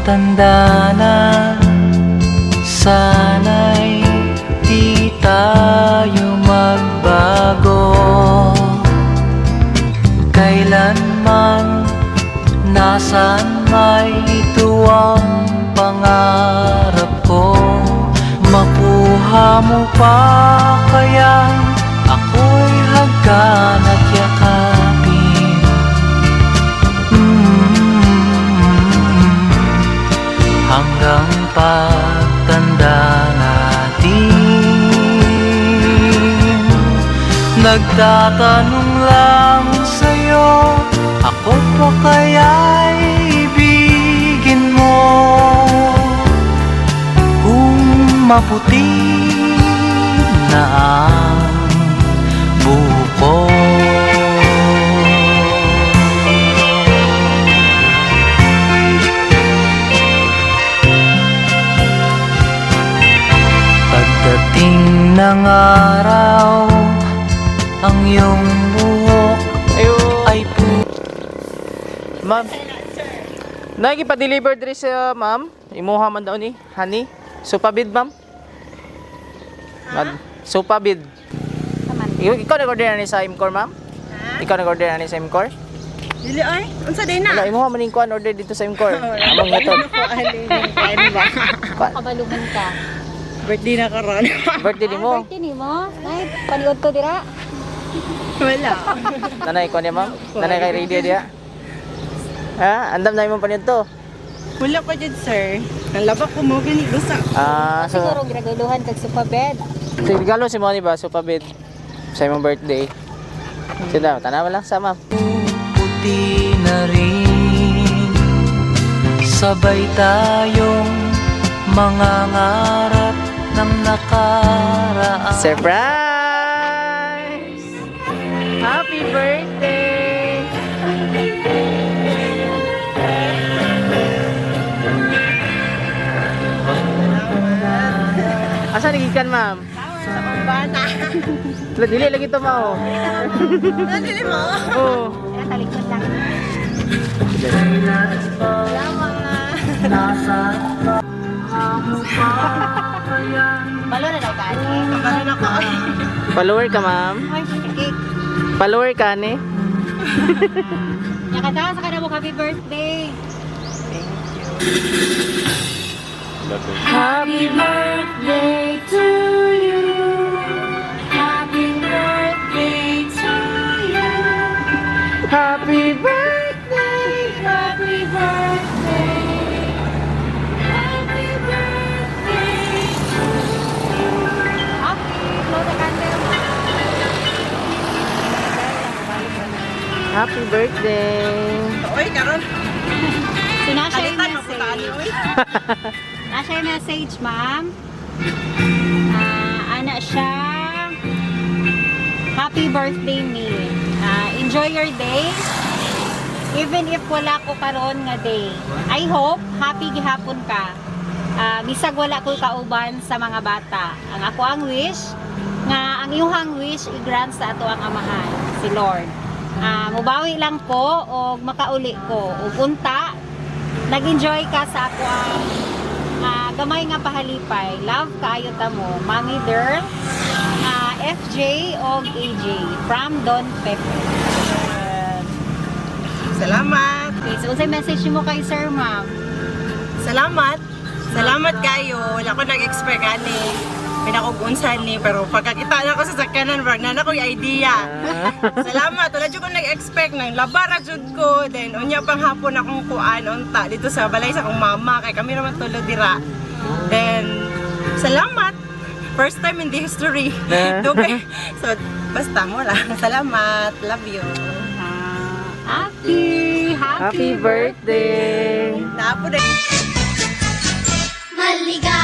Pagtanda na, sana'y di tayo magbago. Kailanman, nasaan may ito ang pangarap ko. Makuha mo pa kaya ako'y hagkan at yakapin hanggang pagtanda natin. Nagtatanong lang sa'yo, ako pa kaya'y ibigin mo kung maputi na ang buko? Pagdating ng araw, ang iyong buhok Ayo. Ay Ma'am. Nagi pa-deliver diri sa ma'am. Imuha man daw ni honey. Supabid, ma'am. Ma'am, supabid. Ikaw nag-order na ni sa Imcor, ma'am? Ikaw nag-order na ni sa Imcor? Dili ay, unsa day na? Wala, imuha man ning kuan order dito sa Imcor. Among hatod. Kuan, Kabaluman ka. Birthday na karon. birthday ni mo. Ah, birthday ni mo? Ay, paniod ko dira. Wala. Nanay kuan niya, ma'am. Nanay kay radio diya. Ha? Andam na imong paniod to. Wala pa jud, sir. Nalaba ko mo gani basta. Ah, so Siguro ginaguduhan kag supabed. So, regalo si Moni ba, supabid sa imong birthday. Sila, tanawa lang sa ma'am. Puti na rin. Sabay tayong mangangarap ng nakaraan. Surprise! Happy birthday! Asa nagikan, ma'am? Sa kumbana. Wala, dili lagi to mao. Dili mo. Oo. Tara, talikod lang. Balo na daw ka, ani. Kabalo na ko. Follower ka, ma'am? Ay, cake. Follower ka, ni? Nakataas ka na mo, happy birthday. Happy birthday to you. Happy birthday to you. Happy birthday! Happy birthday. Happy birthday to you. Okay, blow the candle. Happy birthday! Oy, karon. So, nasa yung Kalitan mo ko tani message. oy. Nasa yung message, ma'am. Ah, ana siya. Happy birthday me. Ah, enjoy your day. Even if wala ko karon nga day. I hope happy gihapon ka. Ah, bisag wala ko kauban sa mga bata. Ang ako ang wish nga ang iyong wish i-grant sa ato ang amahan, si Lord. Ah, mubawi lang ko og makauli ko ug unta nag-enjoy ka sa ako ang gamay nga pahalipay. Love kaayo ta mo, Mami Girl, FJ og AJ from Don Pepe. Salamat. Okay, so unsay message nimo kay sir, ma'am? Salamat. Salamat kayo. Wala ko nag-expect ani. Pinakog-unsan ni pero pagkakita na ko sa sakyanan, brag na ko yung idea. Salamat. Wala jud ko nag-expect nang labara jud ko. Then unya pang hapon akong kuan unta dito sa balay sa akong mama kay kami raman tulo dira. Then salamat. First time in the history. Dugay. So basta mo lang. Salamat. Love you. Ah, happy, happy, Happy birthday! Naapo na. Maligayang